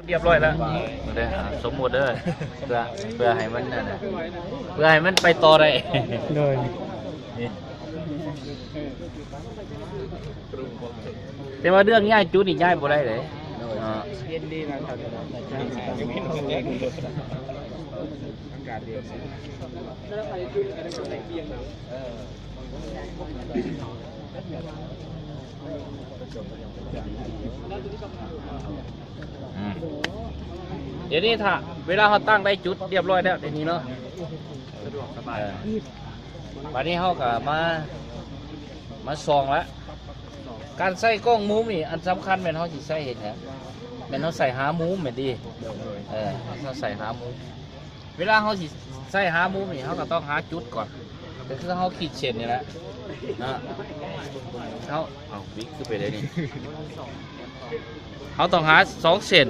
ຮຽບຮ້ອຍແລ້ວ ເດີ ສົມມຸດເດີ ເພື່ອ ເພື່ອໃຫ້ມັນນັ້ນນະ ເພື່ອໃຫ້ມັນໄປຕໍ່ໄດ້ ໂດຍ ນີ້ ແຕ່ວ່າເລື່ອງຍ້າຍຈຸດນີ້ຍ້າຍບໍ່ໄດ້ເດ້ ເນາະ ເຢັນດີນະ ອາກາດເຢັນ ອືມ ດຽວນີ້ຖ້າເວລາເຮົາຕັ້ງໄດ້ຈຸດຮຽບຮ້ອຍແລ້ວ ດຽວນີ້ເນາະ ສະດວກສະບາຍ ເອີ ບາດນີ້ເຮົາກໍມາ ມາສ່ອງລະ ການໃຊ້ກ້ອງມຸມນີ້ ອັນສຳຄັນແມ່ນເຮົາຊິໃຊ້ເຮັດຫຍັງ? ແມ່ນເຮົາໃສ່ຫາມຸມແມ່ນຕິ? ເອີ ເຮົາໃສ່ຫາມຸມ ເວລາເຮົາຊິໃສ່ຫາມຸມນີ້ ເຮົາກໍຕ້ອງຫາຈຸດກ່ອນ ກໍຄືເຮົາຂີດເສັ້ນນີ້ແຫຼະເນາະ ເຮົາ ເອົ້າ ວິກຄືໄປໄດ້ນີ້ ເຮົາຕ້ອງຫາສອງເສັ້ນ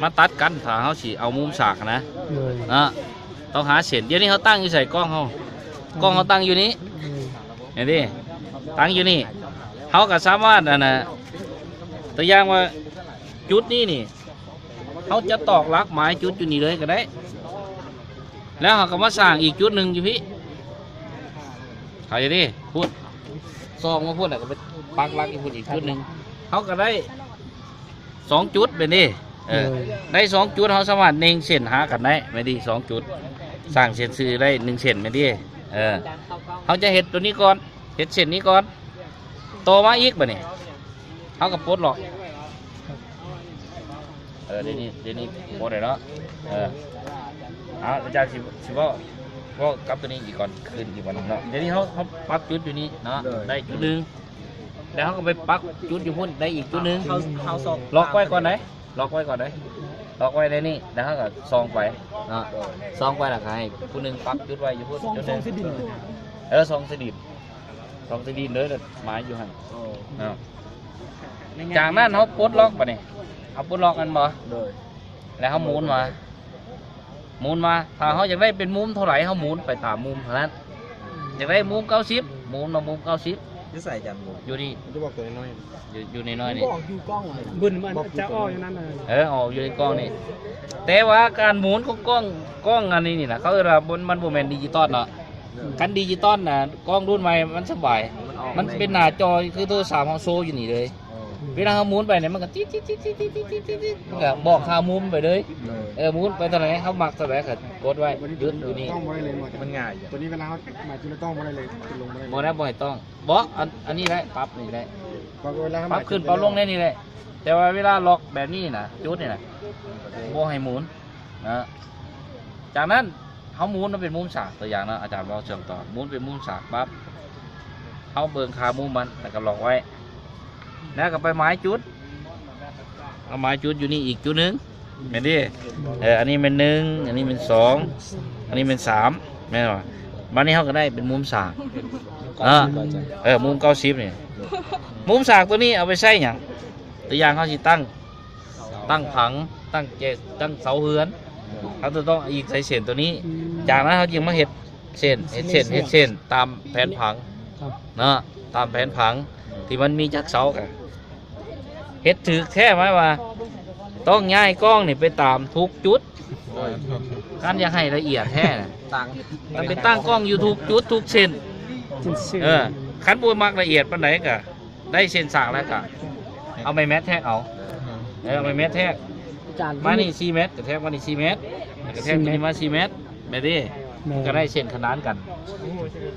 ມາຕັດກັນ ຖ້າເຮົາຊິເອົາມຸມສາກນະ ໂດຍ ເນາະ ຕ້ອງຫາເສັ້ນ ດຽວນີ້ເຮົາຕັ້ງຢູ່ໃສກ້ອງເຮົາ? ກ້ອງເຮົາຕັ້ງຢູ່ນີ້ ອືມ ເຫັນຕິ? ຕັ້ງຢູ່ນີ້ ເຮົາກໍສາມາດ ອັນນ່າ ຕົວຢ່າງວ່າຈຸດນີ້ນີ້ ເຮົາຈະຕອກຫຼັກໝາຍຈຸດຢູ່ນີ້ເລີຍກໍໄດ້ ແລ້ວເຮົາກໍມາສ້າງອີກຈຸດໜຶ່ງຢູ່ພີ້ ເຂົ້າໃຈຕິ? ພຸ້ນ ຊອກມາພຸ້ນ ແລ້ວກໍໄປປັກຫຼັກຢູ່ພຸ້ນອີກຈຸດໜຶ່ງ ເຮົາກໍໄດ້ສອງຈຸດແມ່ນຕິ? ເອີ ໂດຍ ໄດ້ສອງຈຸດ ເຮົາສາມາດເນັ່ງເສັ້ນຫາກັນໄດ້ແມ່ນຕິ? ສອງຈຸດ ສ້າງເສັ້ນຊື່ໄດ້ໜຶ່ງເສັ້ນແມ່ນຕິ? ເອີ ເຮົາຈະເຮັດຕົວນີ້ກ່ອນ ເຮັດເສັ້ນນີ້ກ່ອນ ຕໍ່ມາອີກບາດນີ້ ເຮົາກໍປົດລັອກ ເອີ ດຽວນີ້ ດຽວນີ້ບໍ່ໄດ້ເນາະ ເອີ ເອົາ ອາຈານຊິ ຊິເວົ້າ ເວົ້າກັບຕົວນີ້ອີກກ່ອນ ຄືນອີກບາດໜຶ່ງເນາະ ດຽວນີ້ເຮົາ ເຮົາປັກຈຸດຢູ່ນີ້ເນາະ ໂດຍ ໄດ້ຈຸດໜຶ່ງ ແລ້ວເຮົາກໍໄປປັກຈຸດຢູ່ພຸ້ນ ໄດ້ອີກຈຸດໜຶ່ງ ເຮົາ ເຮົາຊອກ ລັອກໄວ້ກ່ອນໄດ໋ ລັອກໄວ້ກ່ອນໄດ໋ ລັອກໄວ້ໃນນີ້ ແລ້ວເຮົາກໍສ່ອງໄປເນາະ ໂດຍ ສ່ອງໄປ ແລ້ວກໍໃຫ້ຜູ້ໜຶ່ງປັກຈຸດໄວ້ຢູ່ພຸ້ນ ສ່ອງ ຈຸດໜຶ່ງ ສ່ອງໃສ່ດິນ ເອີ ສ່ອງໃສ່ດິນ ສອງສະດີນເດີ ໝາຍຢູ່ຫັ້ນ ເອີ ເນາະ ຈາກນັ້ນເຮົາປົດລັອກບາດນີ້ ເຮົາປົດລັອກແມ່ນບໍ່? ໂດຍ ແລ້ວເຮົາໝູນມາ ໝູນມາ ຖ້າເຮົາຢາກໄດ້ເປັນມຸມເທົ່າໃດ ເຮົາໝູນໄປຕາມມຸມເທົ່ານັ້ນ ຢາກໄດ້ມຸມເກົ້າສິບ ໝູນມາມຸມເກົ້າສິບ ຢູ່ໃສອາຈານ? ຢູ່ນີ້ ມັນຈະບອກຕົວນ້ອຍໆ ຢູ່ ຢູ່ນ້ອຍໆນີ້ ມັນອອກຢູ່ກ້ອງ ບຶ້ນມັນຈະອອກຢູ່ນັ້ນ ເອີ ອອກຢູ່ໃນກ້ອງນີ້ ແຕ່ວ່າການໝູນຂອງກ້ອງ ກ້ອງອັນນີ້ນີ້ນະ ເຂົາເອີ້ນວ່າ ມັນ ມັນບໍ່ແມ່ນດິຈິຕອນເນາະ ຄັນດິຈິຕອນນະ ກ້ອງລຸ້ນໃໝ່ມັນສະບາຍ ມັນເປັນໜ້າຈໍຄືໂທລະສັບເຮົາໂຊຢູ່ນີ້ເລີຍ ເວລາເຮົາໝູນໄປນີ້ ມັນກໍຕິດໆໆໆ ມັນກໍບອກຫາມຸມໄປເລີຍ ເອີ ໝູນໄປເທົ່າໃດ ເຮົາມັກເທົ່າໃດກໍກົດໄວ້ ຢຸດຢູ່ນີ້ ມັນງ່າຍ ຕົວນີ້ເວລາເຮົາໝາຍຈຸດແລ້ວຕ້ອງບໍ່ໄດ້ເລີຍ ລົງບໍ່ໄດ້ ບໍ່ໄດ້ ບໍ່ໃຫ້ຕ້ອງ ບໍ່ ອັນ ອັນນີ້ໄດ້ ປັບນີ້ໄດ້ ປັບຂຶ້ນປັບລົງໄດ້ນີ້ໄດ້ ແຕ່ວ່າເວລາລັອກແບບນີ້ນະ ຈຸດນີ້ນະ ບໍ່ໃຫ້ໝູນນະ ຈາກນັ້ນ ເຮົາໝູນມັນເປັນມຸມສາກ ຕົວຢ່າງເນາະ ອາຈານເວົ້າເຊື່ອມຕໍ່ ໝູນເປັນມຸມສາກປັບ ເຮົາເບິ່ງຄາມຸມມັນ ແລ້ວກໍລັອກໄວ້ ແລ້ວກໍໄປໝາຍຈຸດ ເອົາໝາຍຈຸດຢູ່ນີ້ອີກຈຸດໜຶ່ງ ແມ່ນຕິ? ເອີ ອັນນີ້ແມ່ນໜຶ່ງ ອັນນີ້ແມ່ນສອງ ອັນນີ້ແມ່ນສາມ ແມ່ນບໍ່? ບາດນີ້ເຮົາກໍໄດ້ເປັນມຸມສາກ ເອີ ມຸມເກົ້າສິບນີ້ ມຸມສາກຕົວນີ້ເອົາໄປໃຊ້ຫຍັງ? ຕົວຢ່າງເຮົາຊິຕັ້ງ ຕັ້ງຜັງ ຕັ້ງເຈ ຕັ້ງເສົາເຮືອນ ເຮົາຈະຕ້ອງອີງໃສ່ເສັ້ນຕົວນີ້ ອືມ ຈາກນັ້ນເຮົາຈຶ່ງມາເຮັດເສັ້ນ ເຮັດເສັ້ນ ເຮັດເສັ້ນຕາມແຜນຜັງ ເນາະ ຕາມແຜນຜັງທີ່ມັນມີຈັກເສົາ ກະເຮັດຖືກແທ້ ໝາຍວ່າຕ້ອງຍ້າຍກ້ອງນີ້ໄປຕາມທຸກຈຸດ ຄັນຢາກໃຫ້ລະອຽດແທ້ນະ ຕ້ອງໄປຕັ້ງກ້ອງຢູ່ທຸກຈຸດທຸກເສັ້ນ ເອີ ຄັນບໍ່ມັກລະອຽດປານໃດກະ ໄດ້ເສັ້ນສາກແລ້ວກະເອົາໄມ້ແມັດແທກເອົາ ເອີ ເອົາໄມ້ແມັດແທກ ອາຈານ ມານີ້ສີ່ແມັດ ກະແທກມານີ້ສີ່ແມັດ ກະແທກໂຕນີ້ມາສີ່ແມັດ ແມ່ນເດ້ ແມ່ນ ມັນກະໄດ້ເສັ້ນຂະໜານກັນ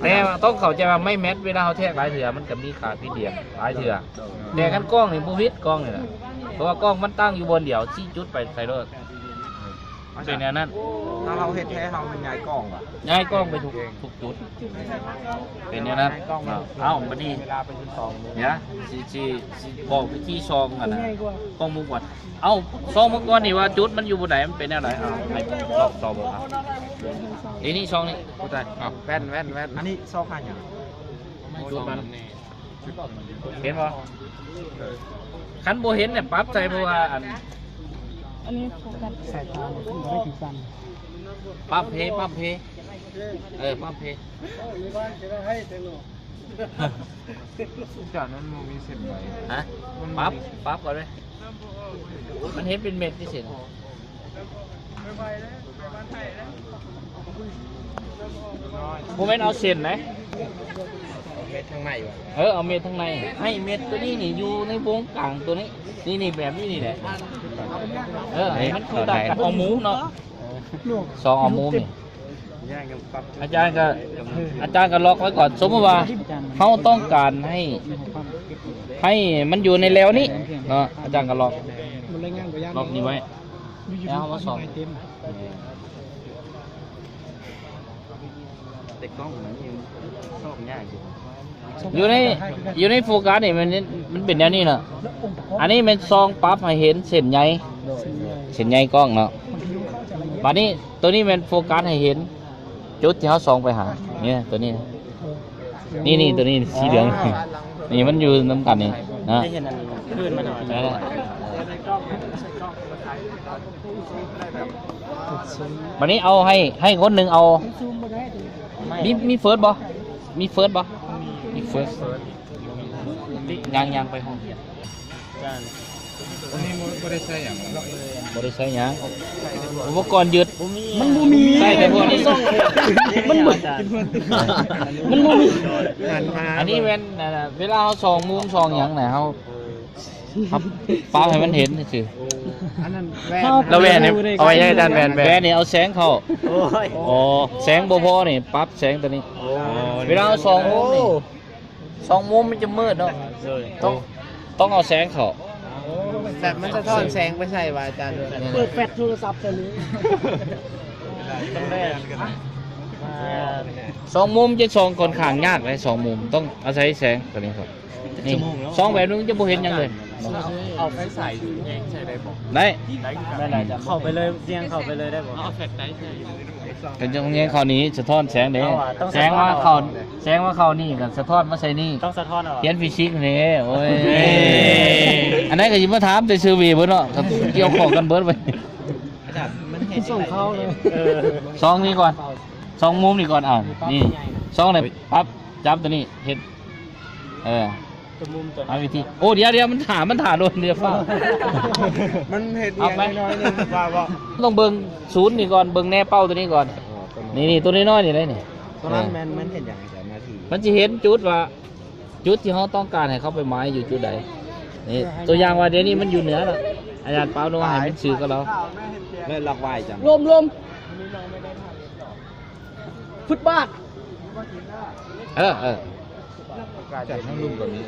ແຕ່ວ່າຕ້ອງເຂົ້າໃຈວ່າໄມ້ແມັດເວລາເຮົາແທກຫຼາຍເທື່ອ ມັນກະມີຄ່າຜິດພຽງຫຼາຍເທື່ອ ແຕ່ຄັນກ້ອງນີ້ບໍ່ຜິດ ກ້ອງນີ້ນະ ເພາະວ່າກ້ອງມັນຕັ້ງຢູ່ບ່ອນດຽວ ຊີ້ຈຸດໄປໃສ່ໂລດ. ມັນເປັນແນວນັ້ນ ຖ້າເຮົາເຮັດແທ້ ເຮົາມັນຍ້າຍກ້ອງຫວາ? ຍ້າຍກ້ອງໄປທຸກ ທຸກຈຸດ ເປັນແນວນັ້ນ ຍ້າຍກ້ອງໄປທຸກຈຸດ ເອົ້າ ບັດນີ້ ເວລາໄປສິບສອງມື້ ດຽວ ຊິ ຊິ ຊິບອກວິທີສ່ອງ ອັນນ່າ ກ້ອງມຸມກ່ອນ ເອົ້າ ສ່ອງເບິ່ງກ່ອນນີ້ວ່າຈຸດມັນຢູ່ບ່ອນໃດ ມັນເປັນແນວໃດ ເອົາ ໃຫ້ລອງສ່ອງເບິ່ງ ເອົາ ນີ້ ນີ້ ສ່ອງນີ້ ໂອ້ ຕາຍ ເອົ້າ ແວ່ນ ແວ່ນ ແວ່ນ ອັນນີ້ຊອກຫາຫຍັງ? ຈຸດມັນ ເຫັນບໍ່? ຄັນບໍ່ເຫັນນີ້ປັບໃສ່ ເພາະວ່າອັນ ອັນນີ້ໂຟກັສ ສາຍຕາບໍ່ໄດ້ຄືກັນ ປັບເພ ປັບເພ ເອີ ປັບເພ ຈານນັ້ນບໍ່ມີເສັ້ນໃດ. ຮະ? ປັບ ປັບເອົາເລີຍ. ມັນເຮັດເປັນເມັດທີ່ເສັ້ນ. ບໍ່ແມ່ນເອົາເສັ້ນໃດ. ເມັດທາງໃນວະ? ເອີ ເອົາເມັດທາງໃນ. ໃຫ້ເມັດຕົວນີ້ນີ້ຢູ່ໃນວົງກາງຕົວນີ້. ນີ້ ນີ້ ແບບນີ້ນີ້ແຫຼະ. ເອີ ໃຫ້ມັນຄືກັນກັບເອົາມຸມເນາະ. ສອງເອົາມຸມນີ້. ອາຈານກໍ ອາຈານກໍລັອກໄວ້ກ່ອນ. ສົມມຸດວ່າເຮົາຕ້ອງການໃຫ້ ໃຫ້ມັນຢູ່ໃນແລວນີ້ເນາະ, ອາຈານກໍລັອກ ລັອກນີ້ໄວ້ ແລ້ວເຮົາມາສ່ອງ. ແຕ່ກ້ອງມັນຍັງຊອກຍາກຢູ່. ຢູ່ໃນ ຢູ່ໃນໂຟກັສນີ້ ມັນ ມັນເປັນແນວນີ້ເນາະ. ອັນນີ້ແມ່ນສ່ອງປັບໃຫ້ເຫັນເສັ້ນໃຍ ເສັ້ນໃຍກ້ອງເນາະ. ບາດນີ້ໂຕນີ້ແມ່ນໂຟກັສໃຫ້ເຫັນຈຸດທີ່ເຮົາສ່ອງໄປຫາ ນີ້ ໂຕນີ້ ນີ້ ນີ້ ໂຕນີ້ສີເຫຼືອງ ນີ້ມັນຢູ່ນຳກັນນີ້ນະ. ໄດ້ເຫັນອັນຄືນມາໜ້ອຍ. ບາດນີ້ເອົາໃຫ້ ໃຫ້ຄົນໜຶ່ງເອົາ ມີ ມີເຟີດບໍ່? ມີເຟີດບໍ່? ມີເຟີດ. ຍ່າງ ຍ່າງໄປຫ້ອງ. ອັນນີ້ບໍ່ ບໍ່ໄດ້ໃຊ້ຫຍັງ. ບໍ່ໄດ້ໃຊ້ຫຍັງ. ອຸປະກອນຍຶດ ມັນບໍ່ມີ. ໃຊ້ແຕ່ພວກນີ້. ມັນບໍ່ ມັນບໍ່ມີ. ອັນນີ້ແມ່ນ ເວລາເຮົາສ່ອງມຸມສ່ອງຫຍັງນະ ເຮົາ ປັບໃຫ້ມັນເຫັນຊື່. ອັນນັ້ນແວ່ນ. ແລ້ວແວ່ນນີ້ເອົາໄວ້ໃຫ້ດ້ານແວ່ນ. ແວ່ນນີ້ເອົາແສງເຂົ້າ. ໂອ້ຍ ອໍ ແສງບໍ່ພໍນີ້ ປັບແສງຕົວນີ້. ໂອ້ ເວລາເຮົາສ່ອງມຸມນີ້ ສອງມຸມມັນຈະມືດເນາະ. ໂດຍ ຕ້ອງ ຕ້ອງເອົາແສງເຂົ້າ. ແບບມັນສະທ້ອນແສງໄປໃສ່ວ່າອາຈານ. ເປີດແຟລຊໂທລະສັບໃສ່ເລີຍ. ສອງມຸມຈະສ່ອງຂ້ອນຂ້າງຍາກເດ້. ສອງມຸມຕ້ອງອາໄສແສງຕົວນີ້ກ່ອນ. ນີ້ ສອງແບບນີ້ມັນຈະບໍ່ເຫັນຫຍັງເລີຍ. ເອົາໄຟສາຍແຍງໃສ່ໄດ້ບໍ່? ໄດ້ ໄດ້ຄືກັນ. ເຂົ້າໄປເລີຍ ແຍງເຂົ້າໄປເລີຍໄດ້ບໍ່? ເອົາແຟລຊໄລໃສ່. ກໍຕ້ອງແຍງເຂົ້ານີ້ສະທ້ອນແສງເດ້. ແສງມາເຂົ້າ ແສງມາເຂົ້ານີ້ກໍສະທ້ອນມາໃສ່ນີ້. ຕ້ອງສະທ້ອນເອົາ. ຮຽນຟີຊິກນີ້ ໂອ້ຍ ອັນນັ້ນກໍຊິມາຖາມແຕ່ເຊີເວເບິດເນາະ ກໍກ່ຽວຂ້ອງກັນເບິດໄປ. ອາຈານ ມັນເຮັດ ສົ່ງເຂົ້າເລີຍ. ເອີ ສ່ອງນີ້ກ່ອນ ສ່ອງມຸມນີ້ກ່ອນ. ອ້າວ ນີ້ ສ່ອງໄດ້ ປັບ ຈັບຕົວນີ້ ເຮັດ ເອີ ຕົວມຸມຕົວ ຫາວິທີ. ໂອ້ ດຽວໆ ມັນຖ້າ ມັນຖ້າໂດນ ດຽວຟ້າວ. ມັນເຮັດ ເອົາໄປ ໜ້ອຍໜຶ່ງວ່າບໍ່ ຕ້ອງເບິ່ງສູນນີ້ກ່ອນ ເບິ່ງແນເປົ້າຕົວນີ້ກ່ອນ. ອໍ ຕົວນີ້ ນີ້ ຕົວນ້ອຍໆນີ້ເດ້ນີ້. ຕົວນັ້ນແມ່ນ ມັນເຮັດຫຍັງອາຈານ? ໜ້າທີ່ ມັນຊິເຫັນຈຸດວ່າ ຈຸດທີ່ເຮົາຕ້ອງການໃຫ້ເຂົາໄປໝາຍຢູ່ຈຸດໃດ. ນີ້ ຕົວຢ່າງວ່າດຽວນີ້ມັນຢູ່ເໜືອແລ້ວ ອາຈານປາວໂນໃຫ້ມັນຊື່ກັບລາວ ແລ້ວລັກວາຍຈັງ ລົມໆ ຟຸດບາດ. ເອີ ເອີ ຈາກທາງລຸ່ມກໍມີ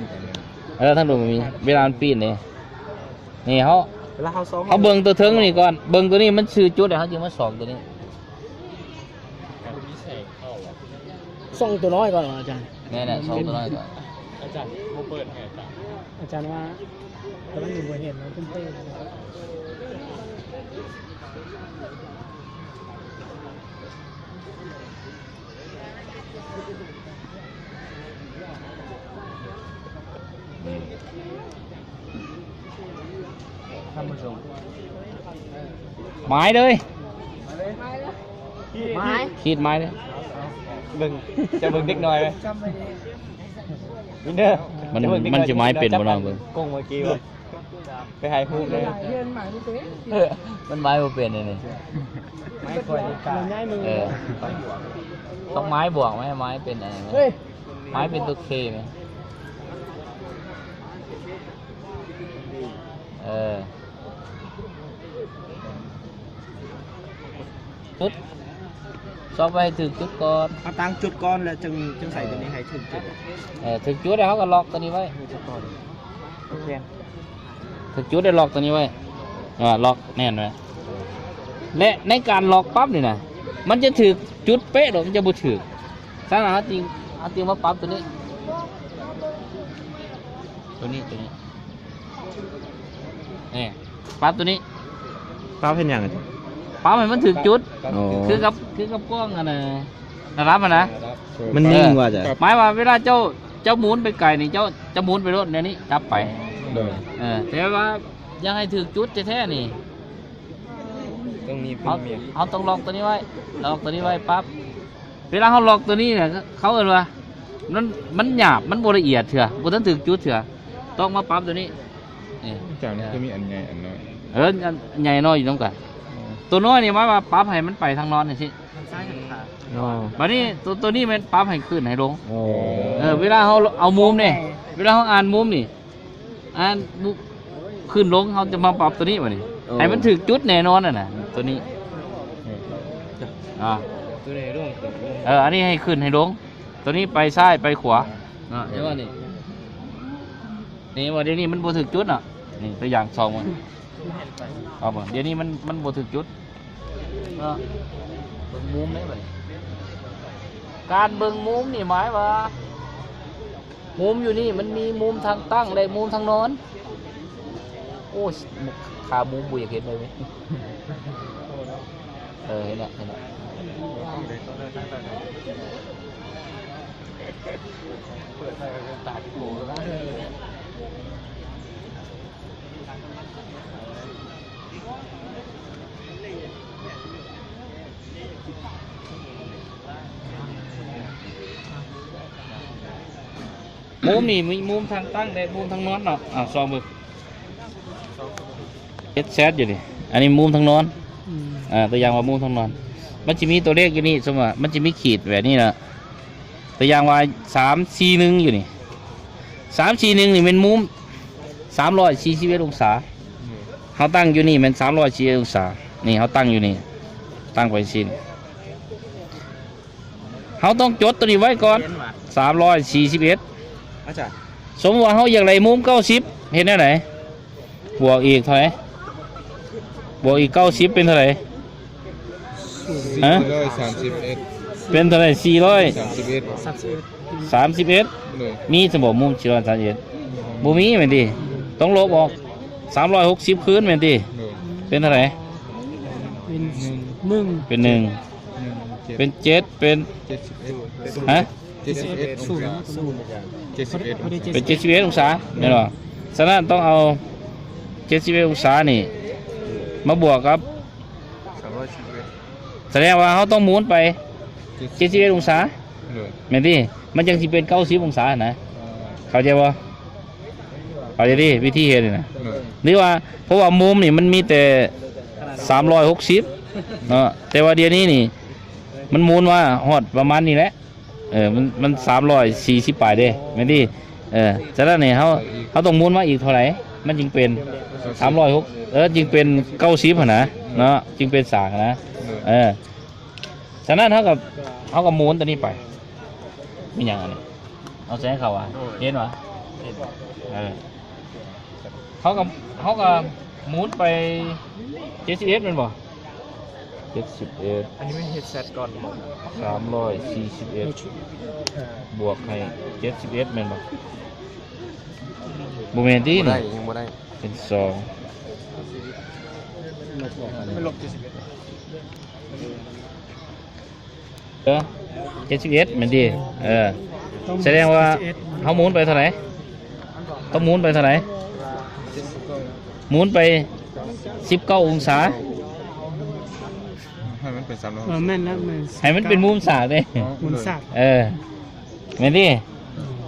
ເອີ ທາງລຸ່ມກໍມີ. ເວລາມັນປີ້ນນີ້ ນີ້ເຮົາ ເວລາເຮົາສ່ອງ ເຮົາເບິ່ງຕົວເທິງນີ້ກ່ອນ ເບິ່ງຕົວນີ້ມັນຊື່ຈຸດ ແລ້ວເຮົາຈຶ່ງມາສ່ອງຕົວນີ້. ສ່ອງຕົວນ້ອຍກ່ອນເຫາະອາຈານ? ແມ່ນແຫຼະ ສ່ອງຕົວນ້ອຍກ່ອນ. ອາຈານບໍ່ເປີດໃຫ້ອາຈານ? ອາຈານວ່າ ແຕ່ມັນບໍ່ເຫັນ ມັນເປັນເປີດ. ທ່ານຜູ້ຊົມ ໝາຍເລີຍ ໝາຍ ຂີດໝາຍເລີຍ. ເບິ່ງ ຈະເບິ່ງເດັກນ້ອຍໄໝ? ວິນເດີ ມັນ ມັນຊິໝາຍເປັນບໍ່ເນາະ? ເບິ່ງ ກົງເມື່ອກີ້ວ່າ ໄປຖ່າຍຮູບເລີຍ. ເອີ ມັນໝາຍບໍ່ເປັນອັນນີ້. ເອີ ຕ້ອງໝາຍບວກໄໝ? ໝາຍເປັນອັນນີ້ໄໝ? ໝາຍເປັນຕົວເຄໄໝ? ເອີ ຈຸດ ຊອກໄວ້ໃຫ້ຖືກຈຸດກ່ອນ. ເອົາຕັ້ງຈຸດກ່ອນ ແລ້ວຈຶ່ງ ຈຶ່ງໃສ່ຕົວນີ້ໃຫ້ຖືກຈຸດ. ເອີ ຖືກຈຸດແລ້ວເຮົາກໍລັອກຕົວນີ້ໄວ້. ຖືກຈຸດແລ້ວລັອກຕົວນີ້ໄວ້. ເອີ ລັອກແໜ້ນໄວ້. ແລະ ໃນການລັອກປັບນີ້ນະ ມັນຈະຖືກຈຸດເປະໂລດ ມັນຈະບໍ່ຖືກ. ສະນັ້ນເຮົາຈຶ່ງ ເຮົາຈຶ່ງມາປັບຕົວນີ້ ຕົວນີ້ ຕົວນີ້. ນີ້ ປັບຕົວນີ້. ປັບເຮັດຫຍັງ? ປັບໃຫ້ມັນຖືກຈຸດ. ອໍ ຄືກັບ ຄືກັບກ້ອງອັນນະ ລະດັບຫັ້ນນະ ມັນນິ່ງວ່າຈ້ະ. ໝາຍວ່າເວລາເຈົ້າ ເຈົ້າໝູນໄປໄກນີ້ ເຈົ້າຈະໝູນໄປໂລດແນວນີ້ ຈັບໄປ. ໂດຍ ເອີ ແຕ່ວ່າຢາກໃຫ້ຖືກຈຸດແທ້ໆນີ້ ຕ້ອງມີ ເຮົາ ເຮົາຕ້ອງລັອກຕົວນີ້ໄວ້ ລັອກຕົວນີ້ໄວ້ປັບ. ເວລາເຮົາລັອກຕົວນີ້ນະ ເຂົາເອີ້ນວ່າ ມັນ ມັນຫຍາບ ມັນບໍ່ລະອຽດເທື່ອ ບໍ່ທັນຖືກຈຸດເທື່ອ ຕ້ອງມາປັບໂຕນີ້. ນີ້ ຈາກນີ້ຄືມີອັນໃຫຍ່ອັນນ້ອຍ. ເອີ ອັນໃຫຍ່ນ້ອຍຢູ່ນຳກັນ. ອໍ ໂຕນ້ອຍນີ້ໝາຍວ່າປັບໃຫ້ມັນໄປທາງນອນຈັ່ງຊີ້. ອໍ ບາດນີ້ໂຕ ໂຕນີ້ແມ່ນປັບໃຫ້ຂຶ້ນໃຫ້ລົງ. ອໍ ເອີ ເວລາເຮົາເອົາມຸມນີ້ ເວລາເຮົາອ່ານມຸມນີ້ ອ່ານມຸມ ຂຶ້ນລົງ ເຮົາຈະມາປັບໂຕນີ້ບາດນີ້. ອໍ ໃຫ້ມັນຖືກຈຸດແນ່ນອນຫັ້ນນະ ໂຕນີ້. ອໍ ອ່າ ໂຕນີ້ລົງ ເອີ ອັນນີ້ໃຫ້ຂຶ້ນໃຫ້ລົງ ໂຕນີ້ໄປຊ້າຍໄປຂວາເນາະ. ເຫັນບໍ່ນີ້ ນີ້ວ່າດຽວນີ້ມັນບໍ່ຖືກຈຸດເນາະ. ນີ້ຕົວຢ່າງສອງ ເອົາບໍ່ ດຽວນີ້ມັນ ມັນບໍ່ຖືກຈຸດເນາະ. ເບິ່ງມຸມໄດ້ບັດນີ້ ການເບິ່ງມຸມນີ້ໝາຍວ່າ ມຸມຢູ່ນີ້ມັນມີມຸມທາງຕັ້ງ ແລະ ມຸມທາງນອນ. ໂອ້ຍ ຂາມຸມບໍ່ຢາກເຫັນເລີຍ. ເອີ ເຫັນແລ້ວ ເຫັນແລ້ວ. ມຸມນີ້ມີມຸມທາງຕັ້ງ ແລະ ມຸມທາງນອນເນາະ. ອ່າ ຊອງເບິ່ງ ເຮັດແຊດຢູ່ນີ້ ອັນນີ້ມຸມທາງນອນ. ອືມ ອ່າ ຕົວຢ່າງວ່າມຸມທາງນອນ ມັນຈະມີຕົວເລກຢູ່ນີ້ ສົມມຸດວ່າມັນຈະມີຂີດແບບນີ້ນະ. ຕົວຢ່າງວ່າສາມສີ່ໜຶ່ງຢູ່ນີ້ ສາມສີ່ໜຶ່ງນີ້ແມ່ນມຸມສາມຮ້ອຍສີ່ສິບເອັດອົງສາ. ເຮົາຕັ້ງຢູ່ນີ້ແມ່ນສາມຮ້ອຍສີ່ສິບເອັດອົງສາ. ນີ້ເຮົາຕັ້ງຢູ່ນີ້ ຕັ້ງໄປຊີ້ ເຮົາຕ້ອງຈົດຕົວນີ້ໄວ້ກ່ອນ ສາມຮ້ອຍສີ່ສິບເອັດ. ອາຈານ ສົມມຸດວ່າເຮົາຢາກໄດ້ມຸມເກົ້າສິບ ເຮັດແນວໃດ? ບວກອີກເທົ່າໃດ? ບວກອີກເກົ້າສິບເປັນເທົ່າໃດ? ຮະ? ສີ່ຮ້ອຍສາມສິບເອັດ ເປັນເທົ່າໃດ? ສີ່ຮ້ອຍສາມສິບເອັດ ສາມສິບເອັດ. ໂດຍ ມີສະບໍມຸມສີ່ຮ້ອຍສາມສິບເອັດ? ບໍ່ມີແມ່ນຕິ? ຕ້ອງລົບອອກ ສາມຮ້ອຍຫົກສິບຄືນແມ່ນຕິ? ໂດຍ ເປັນເທົ່າໃດ? ເປັນໜຶ່ງ ເປັນໜຶ່ງ ເປັນເຈັດ ເປັນ ເຈັດສິບເອັດ ຮະ? ເຈັດສິບເອັດ ເຈັດສິບເອັດ ເປັນເຈັດສິບເອັດອົງສາແມ່ນບໍ່? ສະນັ້ນຕ້ອງເອົາເຈັດສິບເອັດອົງສານີ້ມາບວກກັບສາມຮ້ອຍສີ່ສິບເອັດ ສະແດງວ່າເຮົາຕ້ອງໝູນໄປເຈັດສິບເອັດອົງສາ. ໂດຍ ແມ່ນຕິ? ມັນຈັ່ງຊິເປັນເກົ້າສິບອົງສານະ. ເຂົ້າໃຈບໍ່? ເຂົ້າໃຈຕິ? ວິທີເຮັດນີ້ນະ. ໂດຍ ຫຼືວ່າ ເພາະວ່າມຸມນີ້ມັນມີແຕ່ສາມຮ້ອຍຫົກສິບເນາະ ແຕ່ວ່າດຽວນີ້ນີ້ ມັນໝູນມາຮອດປະມານນີ້ແຫຼະ. ເອີ ມັນ ມັນສາມຮ້ອຍສີ່ສິບປາຍເດ້ ແມ່ນຕິ? ເອີ ສະນັ້ນນີ້ເຮົາ ເຮົາຕ້ອງໝູນມາອີກເທົ່າໃດ ມັນຈຶ່ງເປັນສາມຮ້ອຍຫົກ ເອີ ຈຶ່ງເປັນເກົ້າສິບຫັ້ນນະເນາະ ຈຶ່ງເປັນສາກຫັ້ນນະ. ເອີ ສະນັ້ນເຮົາກໍ ເຮົາກໍໝູນຕົວນີ້ໄປ. ແມ່ນຫຍັງອັນນີ້? ເອົາໃສ່ເຂົາວ່າ ເຫັນບໍ່? ເອີ ເຮົາກໍ ເຮົາກໍໝູນໄປເຈັດສິບເອັດແມ່ນບໍ່? ເຈັດສິບເອັດ ອັນນີ້ແມ່ນເຮັດແຊດກ່ອນບໍ່? ສາມຮ້ອຍສີ່ສິບເອັດ ບວກໃຫ້ເຈັດສິບເອັດແມ່ນບໍ່? ບໍ່ແມ່ນຕິ? ບໍ່ໄດ້ ຍັງບໍ່ໄດ້ ເປັນສອງ ແມ່ນລົບເຈັດສິບເອັດ ເອີ ເຈັດສິບເອັດແມ່ນຕິ? ເອີ ສະແດງວ່າເຮົາໝູນໄປເທົ່າໃດ? ຕ້ອງໝູນໄປເທົ່າໃດ? ໝູນໄປສິບເກົ້າອົງສາ. ໃຫ້ມັນເປັນສາມຮ້ອຍ ເອີ ແມ່ນແລ້ວ ແມ່ນ ໃຫ້ມັນເປັນມຸມສາກເດ້. ອໍ ມຸມສາກ ເອີ ແມ່ນຕິ?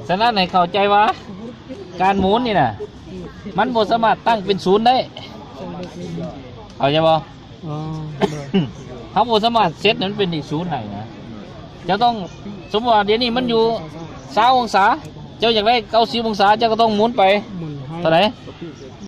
ສະນັ້ນໃຫ້ເຂົ້າໃຈວ່າການໝູນນີ້ນະ ມັນບໍ່ສາມາດຕັ້ງເປັນສູນໄດ້ ເຂົ້າໃຈບໍ່? ອໍ ເຮົາບໍ່ສາມາດເຊັດໃຫ້ມັນເປັນເລກສູນໄດ້ນະ. ເຈົ້າຕ້ອງ ສົມມຸດວ່າດຽວນີ້ມັນຢູ່ຊາວອົງສາ ເຈົ້າຢາກໄດ້ເກົ້າສິບອົງສາ ເຈົ້າກໍຕ້ອງໝູນໄປ ໝູນໃຫ້ ເທົ່າໃດ?